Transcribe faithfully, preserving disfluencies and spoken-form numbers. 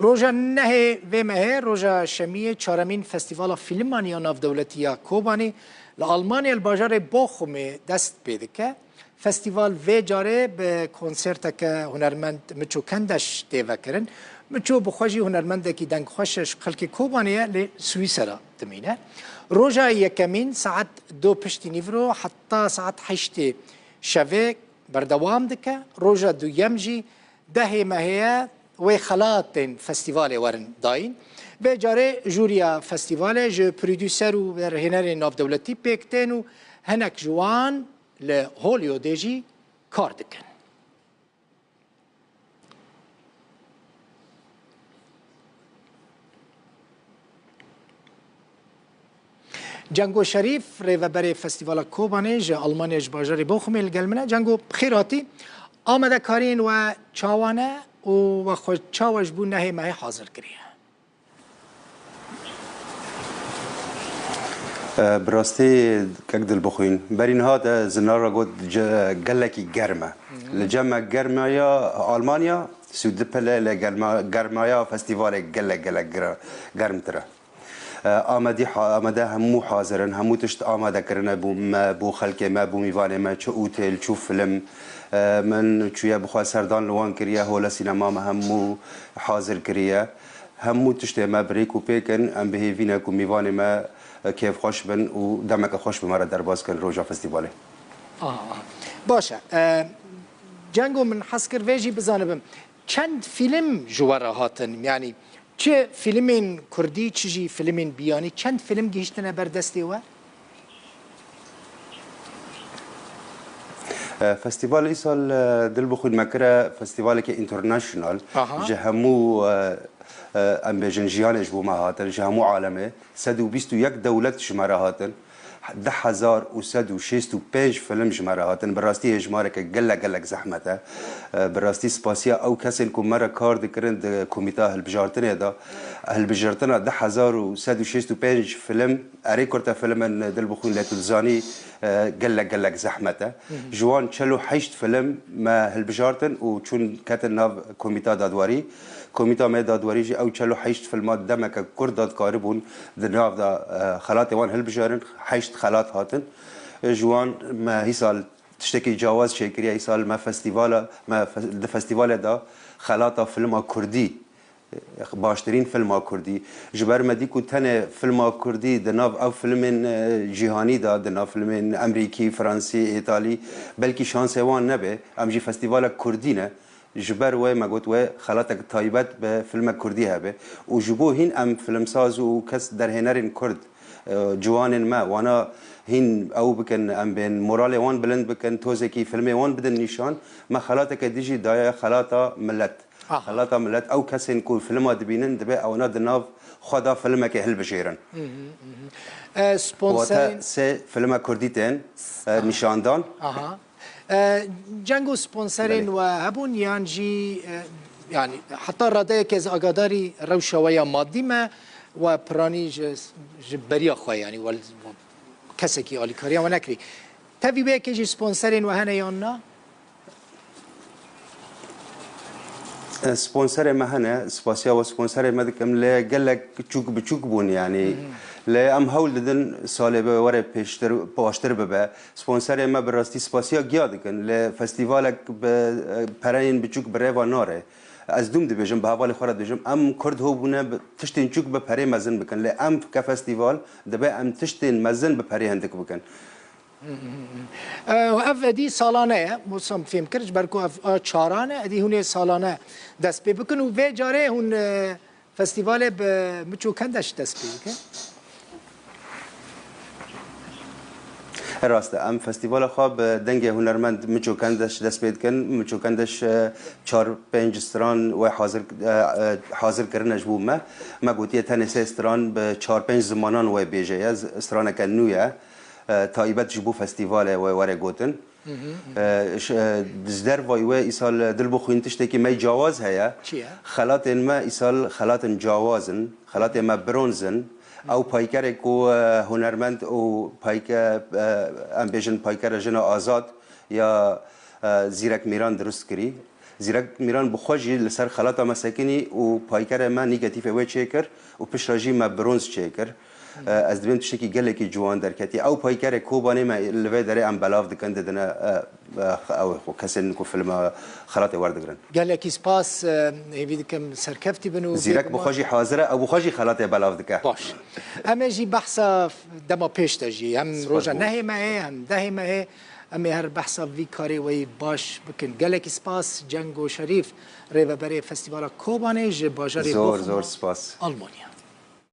Roja nehê vê mehê, roja şemiyê, çaremîn Festîvala Fîlman ya Navdewletî ya Kobanê li Almanya li bajarê Bochumê dest pê dike. Festîval vê carê bi konserteke hunermend Miço Kendeş tê vekirin. Miço bi xwe jî hunermendekî dengxweş e, ji xelkê Kobanê ye, lê Swîsera dimîne. Roja yekemîn saet du piştî nîvro heta saet heştê şevê berdewam dike. Roja duyem jî dehê mehê ye, wê xelatên festîvalê werin dayîn. Vê carê jûriya festîvalê ji prodûser û berhênerên navdewletî pêk tên û hinek ji wan li Hollywoodê jî kar dikin. Cengo Şerîf, rêveberê Festîvala Kobanê ji Almanya, ji bajarê Bochumê li gel min e. Cengo, bi xêr hatî. Amadekariyên we çawa ne û we xwe çawa ji bo nehê mehê hazir kiriye? E, bi rastî kek Dilbixwîn, berî niha te zinar re got ce-, gelekî germ e. Li cem me germaya Almanya sî û du pil e, lê germa-, germaya festîvalê gelek, gelek gira-, germtir e. E, Amedî ha-, Amede hemû hazir in, hemû tişt amade kirine bo me, bo xelkê me, bo mîvanê me, çi otêl, çi film. E, min çûye bi xwe serdan li wan kiriye, hola sînema me hemû hazir kiriye. Hemû tiştê me bi rêk û pêk in, em bi hêvî ne ku mîvanê me kêfxweş bin û demeke xweş bi me re derbas kin roja festîvalê. Aha, aha. Baş e. E, Cengo, min hez kir vê jî bizanibim. Çend fîlm ji we re hatin? Yanî çi fîlmên kurdî, çi jî fîlmên biyanî, çend fîlm gihîştine ber destê we? E, festîval îsal, e, Dilbixwîn me kire festîvaleke international. Aha. Ji hemû, e, e, em bêjin jiyanê ji bo me hatin, ji hemû alemê. Sed û bîst û yek dewlet ji me re hatin. Du hezar û sed û şêst û pênc film ji me re hatin. Bi rastî hêjmareke gelek gelek zehmet e. E, bi rastî spasiya ew kesên ku me re kar dikirin di komîta hilbijartinê de. Hilbijartina du hezar û sed û şêst û pênc film, erê kurte film in, Dilbixwîn, lê tu dizanî, e, gelek gelek zehmet e. Ji wan çel û heşt film me hilbijartin û çûn ketin nav komîta dadwarî. Komîta me dadwarî jî ew çel û heşt filma demeke kurt da dikaribûn di nav de, e, xelatê wan hilbijerin. Heşt xelat hatin. E, ji wan me hîsal tiştekî cawaz çêkiriye. Hîsal me festîvala, me fe-, di festîvalê de xelata filma kurdî, e, baştirîn filma kurdî. Ji ber me dî ku tenê filma kurdî di nav ev filmên, e, cîhanî de, di nav filmên emrîkî, fransî, îtalî, belkî şansê wan nebe. Em jî festîvalek kurdî ne. Ji ber wê me got wê xelatek taybet bi filmek kurdî hebe û ji bo hîn em filmsaz û kes derhênerên kurd, e, ciwanên me, wana hîn ew bikin, em bên moralê wan bilind bikin, tozekî filmê wan bidin nîşan, me xelateke dî jî daye xelata milet. Aha. Xelata milet, ew kesên ku filma dibînin, dibe ewana di nav xwe de filmekê hilbijêrin. Hı hı, hı hı. E, sponserên... Wate sê filmek kurdî tên, e, aha, nîşandan. Aha. E, Cengo, sponserên we hebûn yan jî, e, yanî heta radeyeke ez agadarî rewşa we ya madî me, we piranî ji, ji beriya xwe, yanî we, we kesekî alîkariya we nekirî. Tevî wê yekê jî sponserên we hene yan na? E, sponserê me hene, spasiya we sponserê me dikim, lê gelek çûk biçûk bûn, yanî. Hı hı. Lê em hewl didin salê be were pêştir, baştir bibe. Sponserê me bi rastî spasiya giya dikin, lê festîvalek bi, e, pereyên biçûk bi rê ve nare. Ez dûm dibêjim, bi hevalê xwe re dibêjim, em kurd ho bûne bi tiştên çûk bi perê mezin bikin, lê em ke festîval dibe em tiştên mezin bi perê hindik bikin. Hı hı hı. E, ev êdî salane ye, wisa min fêm kir, ji ber ku ev a çaran e, êdî hûn ê salane dest pê bikin û vê carê hûn, e, festîvalê bi Miço Kendeş dest pê bike. Rast e, em festîvala xwe bi dengê hunermend Miço Kendeş dest pê dikin. Miço Kendeş, e, çar pênc stran wê hazir, e, e, hazir kirine ji bo me. Me gotiye tenê sê stran bi çar pênc zimanan wê bêje ye. Z-, straneke nû ye. E, taybet ji bo festîvalê wê were gotin. Hı hı, hı. E, ş-, e, ji dervayî wê îsal Dilbixwîn tiştekî me cawaz heye. Çi ye? Xelatên me îsal xelatin cawaz in. Xelatê me bronz in. Hı. Ew paykerê ku, e, hunermend û payke-, e, em bêjin paykera jina azad ya, e, Zîrek Mîran dirust kirî. Zîrek Mîran bi xwe jî li ser xelata me sekinî û paykerê me negatîfê wê çêkir û piştre jî me bronz çêkir. E, ez dibêm tiştekî gelekî ciwan derketî. Ew paykerê Kobanê me li vê derê em belav dikin, didine, e, e, ew kesên ku filma xelatê werdigirin. Gelekî spas, e, hêvî dikim serkeftî bin û Zîrek bi xwe jî hazir e, ew bi xwe jî xelatê belav dike. Baş. Em ê jî behsa dema pêş de jî, hem Spas roja bû. Nehê me hê, hem dehê me hê, em ê her behsa vî karê weyî baş bikin. Gelekî spas Cengo Şerîf, rêveberê Festîvala Kobanê ji bajarê Zor, Bochum, zor spas. Almanya.